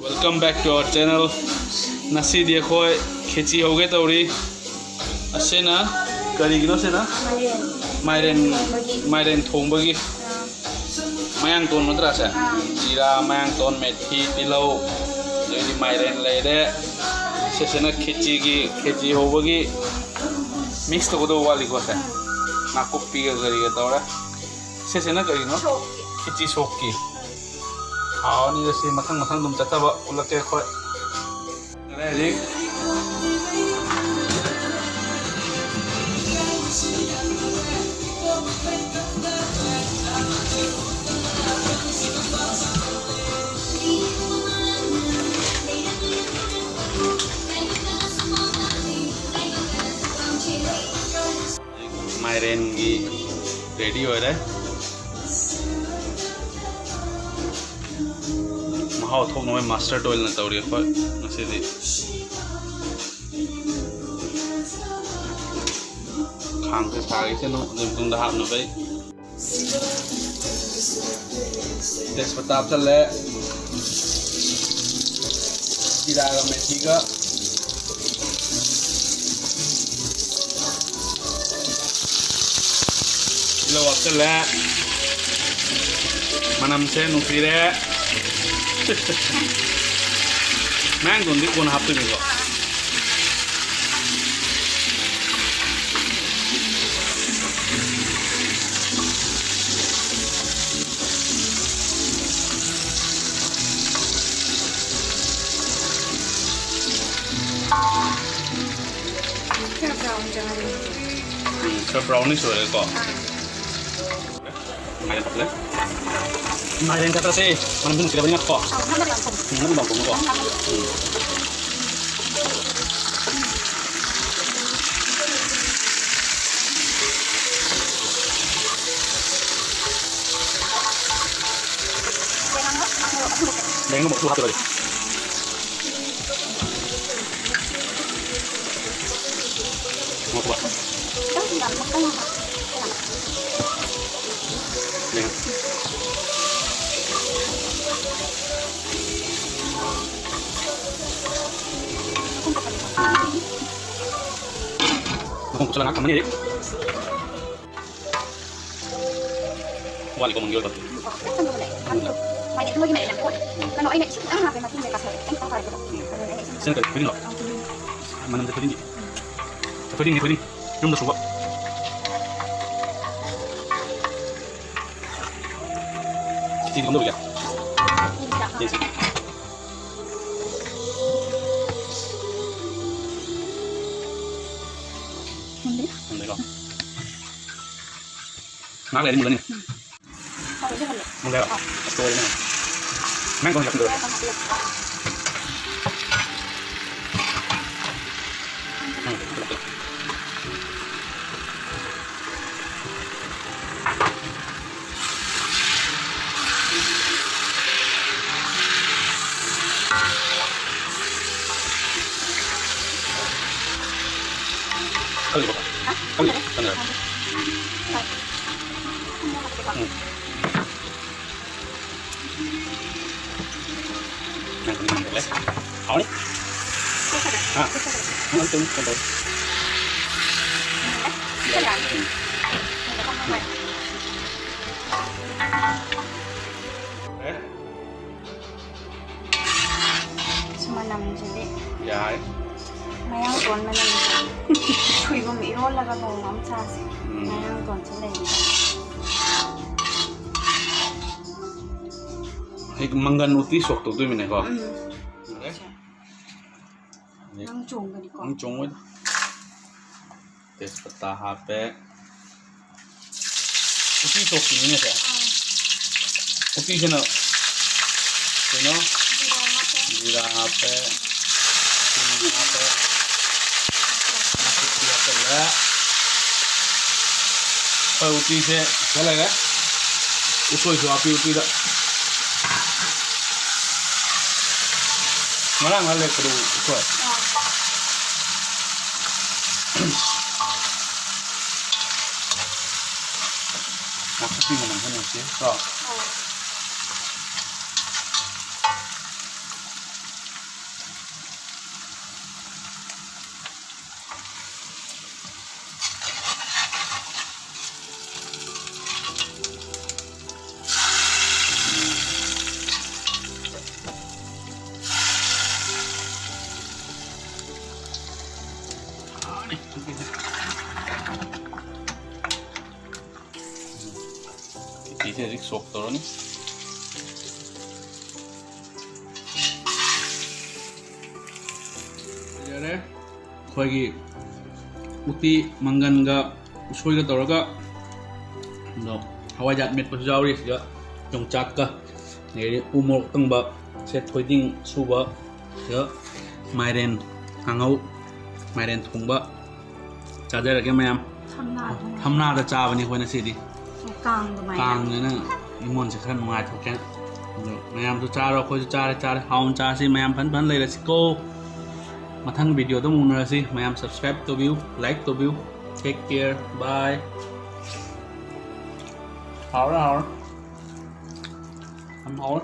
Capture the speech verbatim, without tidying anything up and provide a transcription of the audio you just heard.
Welcome back to our channel. ꯉꯁꯤꯗꯤ ꯑꯩꯈꯣꯏ ꯈꯦꯆꯤ ꯍꯧꯒꯦ ꯇꯧꯔꯤ꯫ ꯑꯁꯤꯅ ꯀꯔꯤꯒꯤꯅꯣ ꯁꯤꯅ? ꯃꯥꯏꯔꯦꯟ꯫ ꯃꯥꯏꯔꯦꯟ, ꯊꯣꯡꯕꯒꯤ꯫ ꯃꯥꯏꯔꯦꯟ ꯊꯣꯡꯕꯒꯤ꯫ ꯑꯥ꯫ ꯃꯌꯥꯡꯇꯣꯟ ꯅꯠꯇ꯭ꯔꯥ ꯁꯦ? ꯑꯥ꯫ ꯖꯤꯔꯥ, ꯃꯌꯥꯡꯇꯣꯟ, ꯃꯦꯊꯤ, ꯇꯤꯜꯍꯧ, ꯑꯗꯩꯗꯤ ꯃꯥꯏꯔꯦꯟ ꯂꯩꯔꯦ꯫ ꯁꯤꯁꯤꯅ ꯈꯦꯆꯤꯒꯤ, ꯈꯦꯆꯤ ꯍꯧꯕꯒꯤ mix ꯇꯧꯒꯗꯧꯕ ꯋꯥꯠꯂꯤꯀꯣ ꯁꯦ? ꯎꯝ꯫ ꯅꯥꯀꯨꯞꯄꯤꯒ ꯀꯔꯤꯒ ꯇꯧꯔꯦ꯫ ꯁꯤꯁꯤꯅ ꯀꯔꯤꯅꯣ? ꯁꯣꯛꯀꯤ꯫ ꯈꯦꯆꯤ ꯁꯣꯛꯀꯤ꯫ ꯍꯥꯎꯔꯅꯤꯗ ꯁꯤ ꯃꯊꯪ ꯃꯊꯪ ꯑꯗꯨꯝ ꯆꯠꯊꯕ ꯎꯠꯂꯛꯀꯦ ꯑꯩꯈꯣꯏ꯫ ꯍꯧꯖꯤꯛ ꯃꯥꯏꯔꯦꯟꯒꯤ ready ꯑꯣꯏꯔꯦ꯫ ꯃꯍꯥꯎ ꯊꯣꯛꯅꯕ mustard oil ꯅ ꯇꯧꯔꯤ ꯑꯩꯈꯣꯏ ꯉꯁꯤꯗꯤ꯫ ꯈꯥꯡꯁꯦ ꯁꯥꯒꯤꯁꯅꯨ, ꯑꯗꯨꯒꯤ ꯃꯇꯨꯡꯗ ꯍꯥꯞꯅꯕꯩ꯫ ꯇꯦꯖꯄꯇꯥ ꯍꯥꯞꯆꯜꯂꯦ꯫ ꯖꯤꯔꯥꯒ ꯃꯦꯊꯤꯒ꯫ ꯇꯤꯜꯍꯧ ꯍꯥꯞꯆꯜꯂꯦ꯫ ꯃꯅꯝꯁꯦ ꯅꯨꯡꯁꯤꯔꯦ꯫ ꯃꯌꯥꯡꯇꯣꯟꯗꯤ ꯀꯣꯟꯅ ꯍꯥꯞꯇꯣꯏꯅꯤꯀꯣ꯫ ꯈꯔ brown ꯆꯪꯍꯜꯂꯣ꯫ ꯎꯝ, ꯈꯔ brownish ꯑꯣꯏꯔꯦꯀꯣ꯫ ꯑꯥ꯫ ꯃꯥꯏꯔꯦꯟ ꯐꯖꯅ꯫ ꯃꯥꯏꯔꯦꯟ ꯈꯛꯇꯁꯦ ꯃꯅꯝꯁꯨ ꯅꯨꯡꯁꯤꯔꯕꯅꯤꯅ ꯀꯣ꯫ ꯑꯧ, ꯅꯝꯕꯔ ꯌꯥꯝ ꯊꯝꯃꯦ꯫ ꯎꯝ, ꯅꯝꯕꯔ ꯌꯥꯝ ꯊꯝꯃꯦꯀꯣ꯫ ꯎꯝ꯫ ꯌꯥꯏꯉꯪ ꯃꯔꯨ ꯍꯥꯞꯇꯣꯏꯕ꯫ ꯉꯧꯊꯣꯛꯄ꯫ ꯌꯥꯏꯉꯪ꯫ ꯃꯈꯣꯡ ꯀꯨꯞꯁꯜꯂ ꯉꯥꯏꯍꯥꯛ ꯊꯝꯃꯅꯤ꯫ ꯋꯥꯠꯂꯤꯀꯣ ꯃꯪꯒꯤ ꯑꯣꯏꯕ꯫ ꯍꯥꯏꯗꯤ ꯃꯣꯏꯒꯤ ꯃꯅꯝ ꯌꯥꯝ ꯊꯣꯛꯑꯦ꯫ ꯀꯩꯅꯣ, ꯑꯩꯅ ꯏꯁꯤꯡ ꯈꯤꯇꯪ ꯍꯥꯞꯄꯦ, ꯃꯇꯨꯡꯗ ꯀꯥꯁꯜꯂꯦ꯫ ꯈꯤꯇꯪ ꯈꯤꯇꯪ ꯐꯥꯔꯛꯄꯗꯣ꯫ ꯎꯝ꯫ ꯑꯗꯨꯅ ꯑꯩꯅ ꯏꯁꯤꯡ ꯁꯤꯅ ꯀꯔꯤ, ꯊꯣꯏꯗꯤꯡꯂꯣ? ꯎꯝ꯫ ꯃꯅꯝꯁꯦ ꯊꯣꯏꯗꯤꯡꯒꯤ꯫ ꯊꯣꯏꯗꯤꯡꯅꯤ, ꯊꯣꯏꯗꯤꯡ꯫ ꯌꯨꯝꯗ ꯁꯨꯕ꯫ ꯆꯦꯡꯗꯤ ꯀꯝꯗꯧꯔꯤꯒꯦ? ꯌꯦꯡꯁꯤ꯫ ꯃꯨꯟꯗ꯭ꯔꯤ꯫ ꯃꯨꯟꯗ꯭ꯔꯤꯀꯣ? ꯉꯥꯏꯍꯥꯛ ꯂꯩꯔꯗꯤ ꯃꯨꯜꯂꯅꯤ꯫ ꯎꯝ꯫ ꯍꯧꯖꯤꯛ ꯃꯨꯜꯂꯦ꯫ ꯃꯨꯜꯂꯦꯕ? ꯑꯥ꯫ ꯑꯁ, ꯂꯣꯏꯔꯦꯅꯦ꯫ ꯅꯪ ꯀꯣꯟ ꯍꯥꯞꯄꯤꯔꯣ꯫ ꯎꯝ꯫ ꯀꯜꯂꯤꯕꯣ? ꯍꯥ? ꯀꯜꯂꯤ? ꯀꯜꯂꯤ? ꯍꯣꯏ꯫ ꯎꯝ꯫ ꯅꯪ ꯀꯔꯤ ꯉꯝꯗ꯭ꯔꯦ? ꯍꯥꯎꯅꯤ? ꯍꯥ? ꯅꯪ ꯑꯗꯨꯝ ꯀꯩꯅꯣ ꯇꯧ꯫ ꯎꯝ꯫ ꯑꯦ? ꯁꯤ ꯃꯅꯝꯁꯤꯗꯤ꯫ ꯌꯥꯏ꯫ ꯃꯌꯥꯡꯇꯣꯟ ꯃꯅꯝꯁꯦ꯫ ꯁꯣꯏꯕꯨꯝ ꯏꯔꯣꯜꯂꯒ ꯅꯣꯡꯃ ꯑꯃ ꯆꯥꯁꯦ꯫ ꯎꯝ꯫ ꯃꯌꯥꯡꯇꯣꯟꯁꯦ ꯂꯩꯔꯤꯗ꯫ ꯍꯦꯛ ꯃꯪꯒꯟ ꯎꯇꯤ ꯁꯣꯛ ꯇꯧꯗꯣꯏꯃꯤꯅꯦꯀꯣ꯫ ꯎꯝ꯫ ꯌꯥꯔꯦ꯫ ꯅꯪ ꯆꯣꯡꯒꯅꯤꯀꯣ? ꯅꯪ ꯆꯣꯡꯉꯣꯏꯗ꯫ ꯇꯦꯖꯄꯇꯥ ꯍꯥꯞꯄꯦ꯫ ꯎꯇꯤ ꯁꯣꯛꯀꯤꯅꯤꯅꯦ ꯁꯦ꯫ ꯑꯥ꯫ ꯎꯇꯤꯁꯤꯅ ꯀꯩꯅꯣ? ꯖꯤꯔꯥ ꯍꯥꯞꯄꯦ꯫ ꯖꯤꯔꯥ ꯍꯥꯞꯄꯦ꯫ ꯊꯨꯝ ꯍꯥꯞꯄꯦ꯫ ꯅꯥꯀꯨꯞꯄꯤ ꯍꯥꯞꯆꯜꯂꯦ꯫ ꯑꯩꯈꯣꯏ ꯎꯇꯤꯁꯦ ꯁꯤꯗ ꯂꯩꯔꯦ꯫ ꯎꯁꯣꯏꯁꯨ ꯍꯥꯞꯄꯤ ꯎꯇꯤꯗ꯫ ꯉꯔꯥꯡ ꯅꯍꯥꯟ ꯂꯩꯔꯛꯄꯗꯣ ꯎꯁꯣꯏ꯫ ꯑꯥ꯫ ꯅꯥꯀꯨꯞꯄꯤ ꯃꯅꯝ ꯈꯔ ꯅꯨꯡꯁꯤ ꯀꯣ꯫ ꯑꯥ꯫ ꯎꯇꯤꯁꯦ ꯍꯧꯖꯤꯛ ꯁꯣꯛ ꯇꯧꯔꯅꯤ꯫ ꯌꯥꯔꯦ꯫ ꯑꯩꯈꯣꯏꯒꯤ ꯎꯇꯤ ꯃꯪꯒꯟꯒ ꯎꯁꯣꯏꯒ ꯇꯧꯔꯒ, ꯑꯗꯣ ꯍꯋꯥꯏꯖꯥꯔ ꯃꯦꯠꯄꯁꯨ ꯌꯥꯎꯔꯤ ꯁꯤꯗ, ꯌꯣꯡꯆꯥꯛꯀ, ꯑꯗꯩꯗꯤ ꯎ ꯃꯣꯔꯣꯛ ꯑꯀꯪꯕ, ꯁꯦ ꯊꯣꯏꯗꯤꯡ ꯁꯨꯕ, ꯁꯤꯗ ꯃꯥꯏꯔꯦꯟ ꯀꯥꯡꯍꯧ, ꯃꯥꯏꯔꯦꯟ ꯊꯣꯡꯕ ꯆꯥꯖꯔꯒꯦ ꯃꯌꯥꯝ꯫ ꯊꯝꯅꯥꯗ ꯊꯝꯅꯥꯗ ꯆꯥꯕꯅꯤ ꯑꯩꯈꯣꯏ ꯉꯁꯤꯗꯤ꯫ ꯀꯥꯡ ꯑꯗꯨꯃꯥꯏꯅ꯫ ꯀꯥꯡꯅꯤꯅ ꯏꯃꯣꯟꯁꯦ ꯈꯔ ꯅꯨꯡꯉꯥꯏꯊꯣꯛꯀꯦ꯫ ꯑꯗꯣ ꯃꯌꯥꯝꯁꯨ ꯆꯥꯔꯣ, ꯑꯩꯈꯣꯏꯁꯨ ꯆꯥꯔꯦ, ꯆꯥꯔꯦ꯫ ꯍꯥꯎꯅ ꯆꯥꯁꯤ, ꯃꯌꯥꯝ ꯐꯟ ꯐꯟ ꯂꯩꯔꯁꯤꯀꯣ꯫ ꯃꯊꯪ ꯚꯤꯗꯤꯑꯣꯗ ꯑꯃꯨꯛ ꯎꯅꯔꯁꯤ꯫ ꯃꯌꯥꯝ subscribe ꯇꯧꯕꯤꯌꯨ, like ꯇꯧꯕꯤꯌꯨ꯫ Take care, bye꯫ ꯍꯥꯎꯔꯦ, ꯍꯥꯎꯔꯦ꯫ ꯌꯥꯝ ꯍꯥꯎꯔꯦ꯫